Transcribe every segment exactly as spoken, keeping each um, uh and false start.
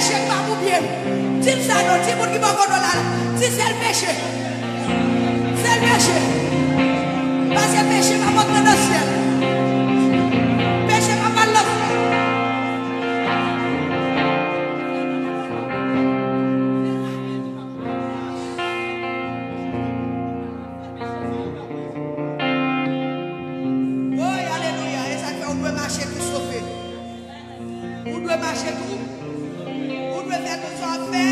Peche k pa pou pye m. Di l sa non, di moun ki bò kote w la, di sèl peche. Sèl peche. Paske peche p ap antre nan syèl. Peche p ap al nan syèl. Woy, alelouya. E sa k fè ou dwe mache tou sove. Ou dwe mache tou. Ou dwe fè tout sa w ap fè.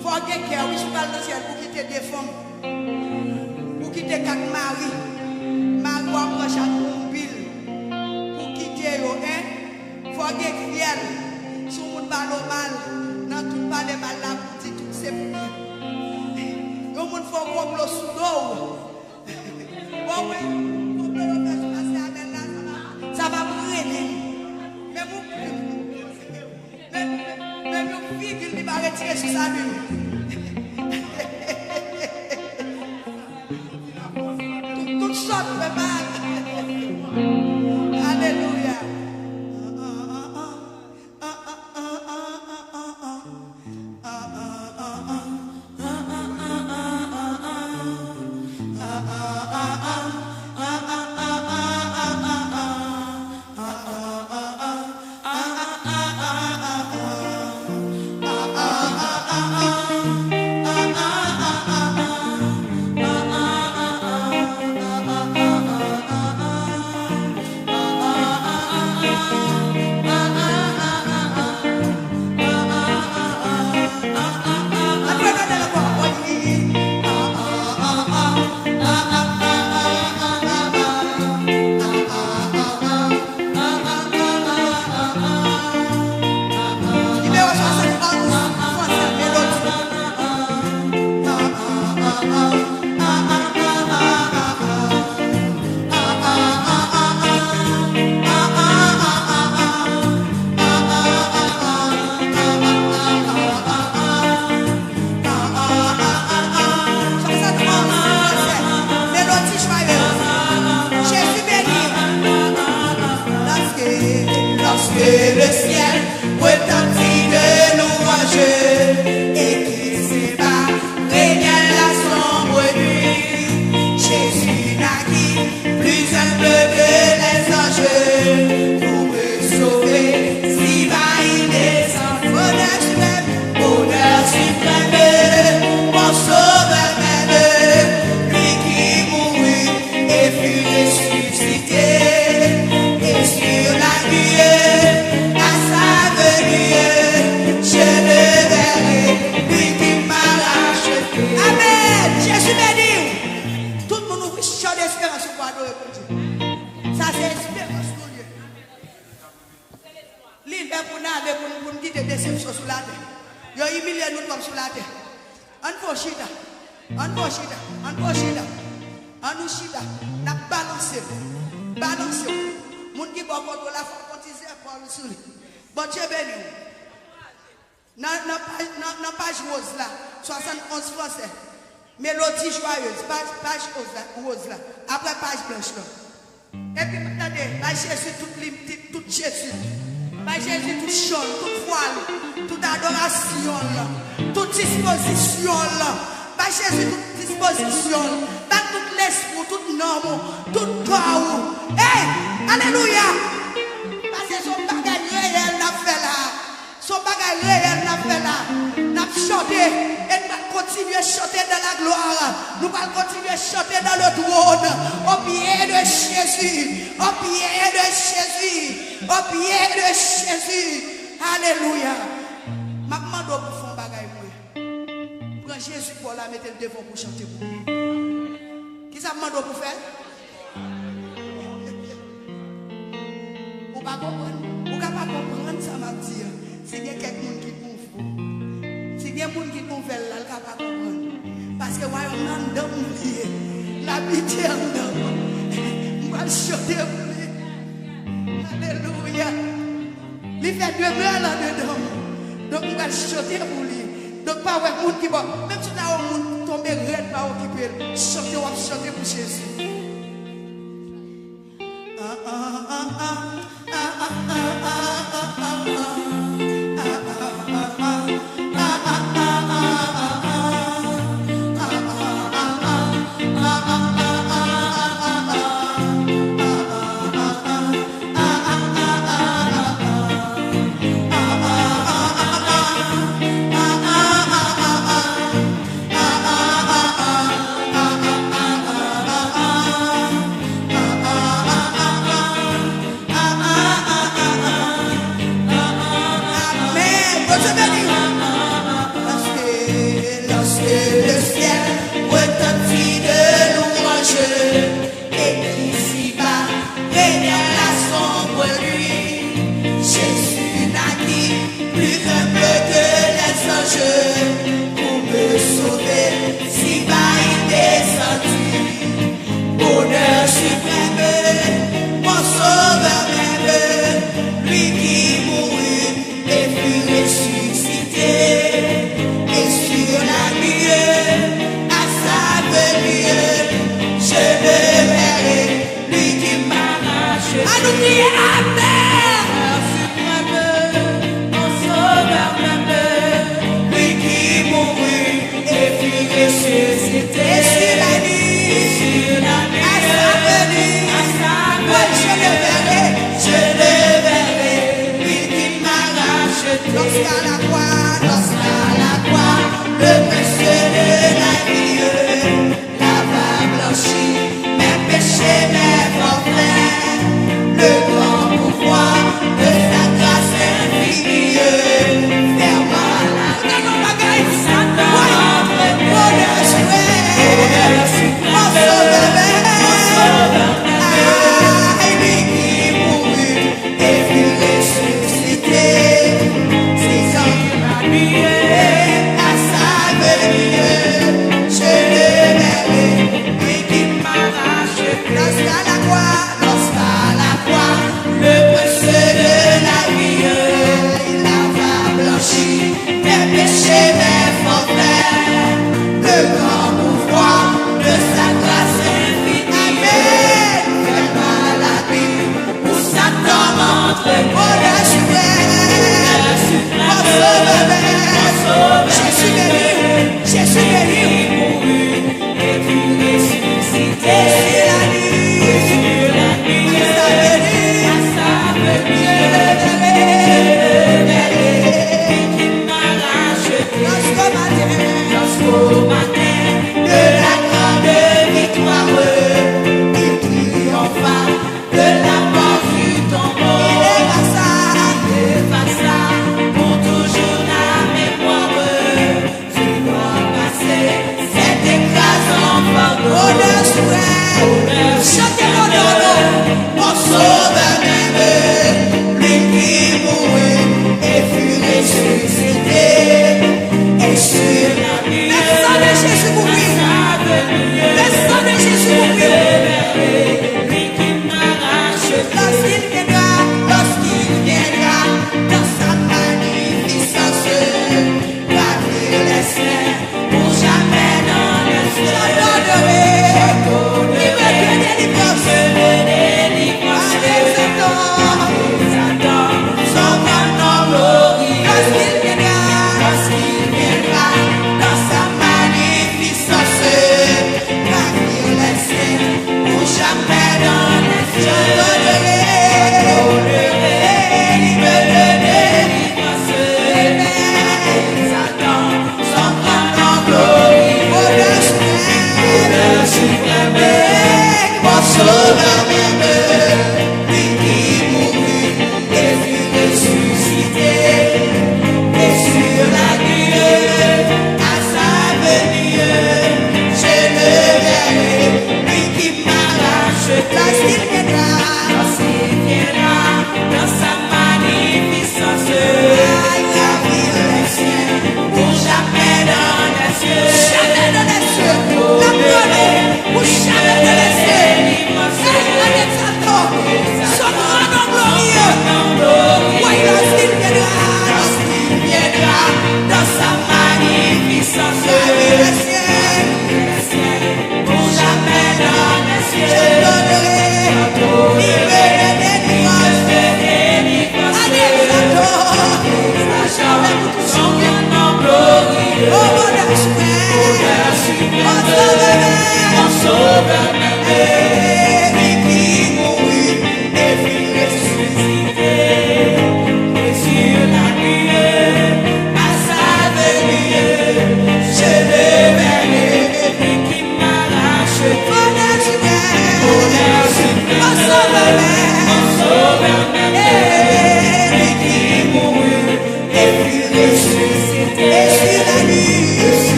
Fò w gen kè, wi, si w pral nan syèl, pou kite de fanm. Pou kite kat mari. Mari w ap pran chak pou anpil. Pou kite yo, en. Fò w gen fyèl. Si w moun pale w mal, nan tout pale mal la, pou di tout se pou mwen. Yon moun fè w konplo sou do w. Bon, wi, konplo yo fè sou pastè Abèl la, sa va, sa va prene. Men pou, men, men yon figi li pa retire sou salu. Tout, tout sòt, men pa. Alelouya. Nimewo swasann onz, Fransè, melodi. Swasann onz, Fransè, melodi jwaye. Jezi beni. Lorsque, lorsque le ciel retentit de louanges et que ses bas régnent la sombre nuit, Jésus naquit, plus humble que les anges, pour me sauver, si bas il descend. Bonheur suprême, bonheur suprême, mon sauveur même, lui qui mourut et fut ressuscité, et sur la nuée, à sa venue, je le verrai, lui qui m'a racheté. Amen. Jezi beni w. Tout moun ouvri chan esperans ou pou adore Bondye. Sa se esperans nou ye. Li lè pou n ale, pou n, pou n kite desepsyon sou latè. Yo imilye nou twòp sou latè. Ann fè w chita. Ann fè w chita. Ann fè w chita. Ann nou chita. N ap balanse. Balanse. Moun ki bò kote w la, fò w pran ti zèpòl sou li. Bondye beni w. Nan, nan paj, nan, nan paj woz la, swasann onz Fransè. Melodi jwayez, paj, paj woz la, woz la. Apre paj blanch lan. Epi, tande, bay Jezi tout li, tout Jezi. Bay Jezi tout chan l, tout vwa l, tout adorasyon l, tout dispozisyon l. Bay Jezi tout dispozisyon l. Bay tout lespri w, tout nanm ou, tout kò ou. Ey! Alelouya! Paske se yon bagay reyèl n ap fè la a. Se yon bagay reyèl n ap fè la. N ap chante e n pral kontinye chante dans la gloire. Nou pral kontinye chante dans le trône. Au pied de Jésus. Au pied de Jésus. Au pied de Jésus. Alelouya. M ap mande w pou fè yon bagay mwen. Pran Jezi pa w la, mete l devan w pou chante pou mwen. Kisa m mande w pou fè? Ou pa konprann? Ou ka pa konprann sa m ap di a. Si gen kèk moun ki konfo, si gen moun ki nouvèl la, l ka pa konprann. Paske wayòm nan anndan m li ye. L abite anndan m. M pral chante pou li. Alelouya. Li fè demè l andedan m. Donk, m pral chante pou li. Donk, pa wè moun ki bò. Menm si w ta wè yon moun tonbe rèd, pa okipe l. Chante w ap chante pou Jezi. Ah, ah, ah, ah. Ah, ah, ah, ah, ah, ah, ah. Ah,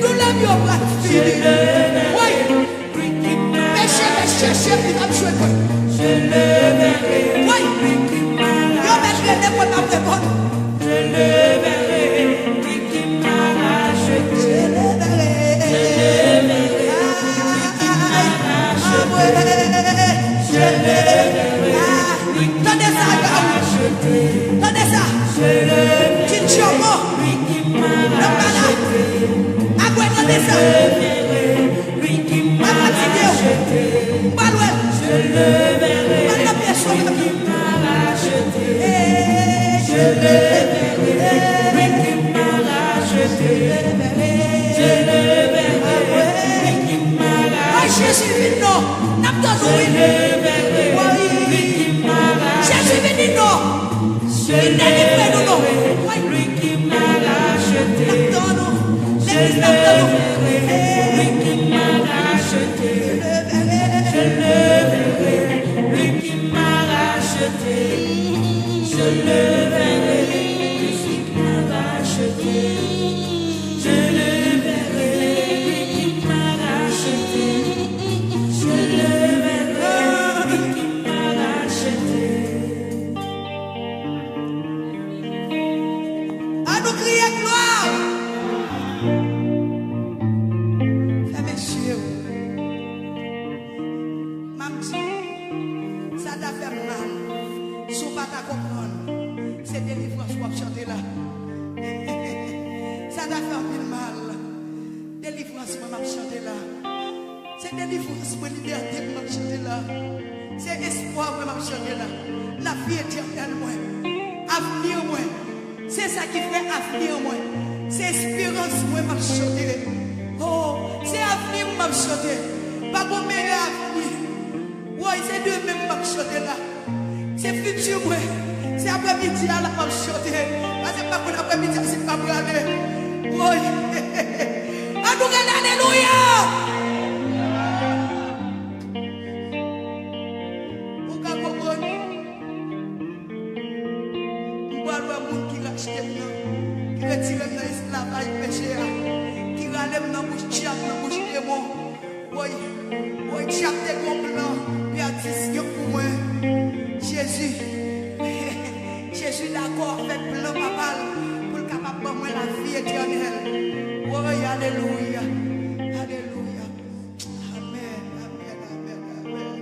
Doulè m yo pral fini. Wi. Peche mèt chèche m, li p ap jwenn mwen. Wi. Yo mèt rele mwen, m ap reponn. Tande sa, Gaou. Tande sa. Ti Djomo. Nan bala. Agwe, tande sa. M ap fatige w. M pral wè l. M pral nan pyès ou. Woy, Jezi vin non. N ap tann ou, wi. Woy. Jezi vini non. Vin delivre nou non. Woy. Kriye glwa! Fèmen je w. M ap di w, sa ta fè m mal, si w pa ta konprann, se delivrans w ap chante la. Sa ta fè anpil mal. Delivrans mwen m ap chante la. Se delivrans mwen, libète m ap chante la. Se espwa mwen m ap chante la. Lavi etènèl mwen. Avni mwen. Se sa ki fè avni mwen. Se esperans mwen m ap chante. Oh, se avni m ap chante. Pa gon meyè avni. Woy, se demen m ap chante la. Se fiti mwen. Se aprèmidi a la m ap chante. Paske m pa konn aprèmidi a si m pa prale. Woy. An nou rele alelouya! Ou ka konprann? M pral wè moun ki rachte m nan, ki retire m nan esklavaj peche a, ki rale m nan bouch dyab, nan bouch demon. Woy, woy, dyab te gen yon plan pèdisyon pou mwen. Jezi, Jezi dakò avèk plan Papa l pou l kapab ban mwen lavi etènèl. Woy, alelouya, alelouya. Amèn, amèn, amèn, amèn.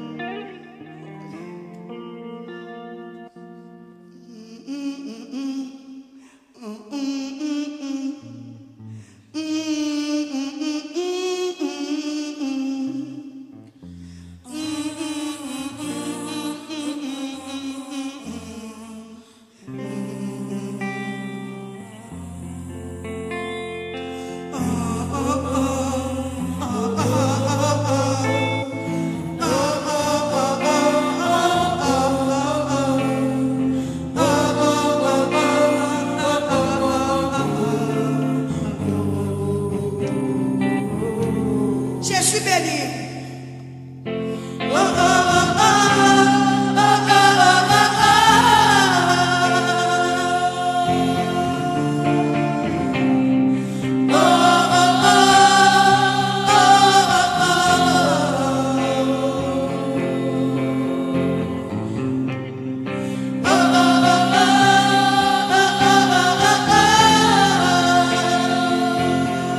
Jezi beni.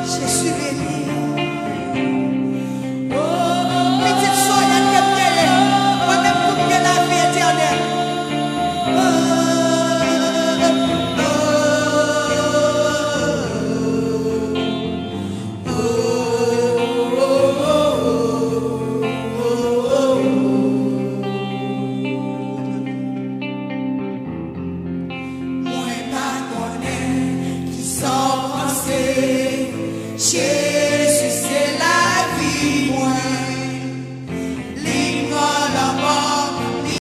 Jezi beni. Pitit soyèt ke m te ye, mwen menm tou m gen lavi etènèl. Mwen pa konnen kisa w panse,